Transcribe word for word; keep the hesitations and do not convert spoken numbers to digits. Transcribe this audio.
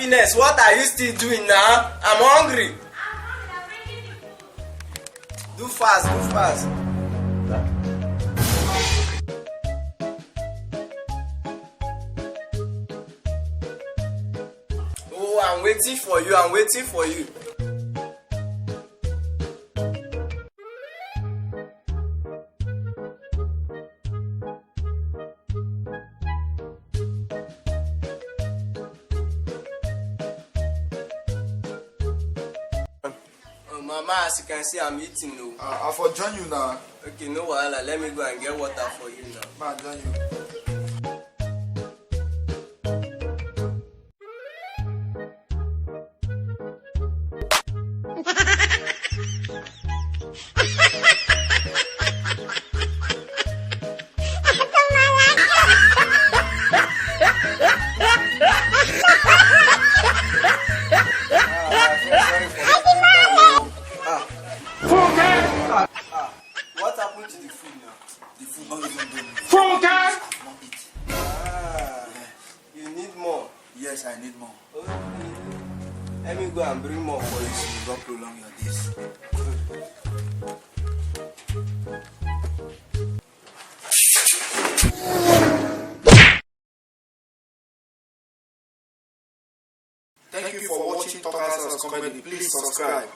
Ness, what are you still doing now? I'm hungry. Do fast, do fast. Oh, I'm waiting for you, I'm waiting for you. Oh, mama, as you can see, I'm eating. Oh. Uh, I for join you now. Okay, no wahala. Let me go and get water for you now. Ma, join you. Ah, what happened to the food now? The food not even done. Funke! I've not eaten. Ah, you need more? Yes, I need more. Okay. Let me go and bring more for you. Please, you don't prolong your days. Thank you for watching Talk House Comedy. Please subscribe.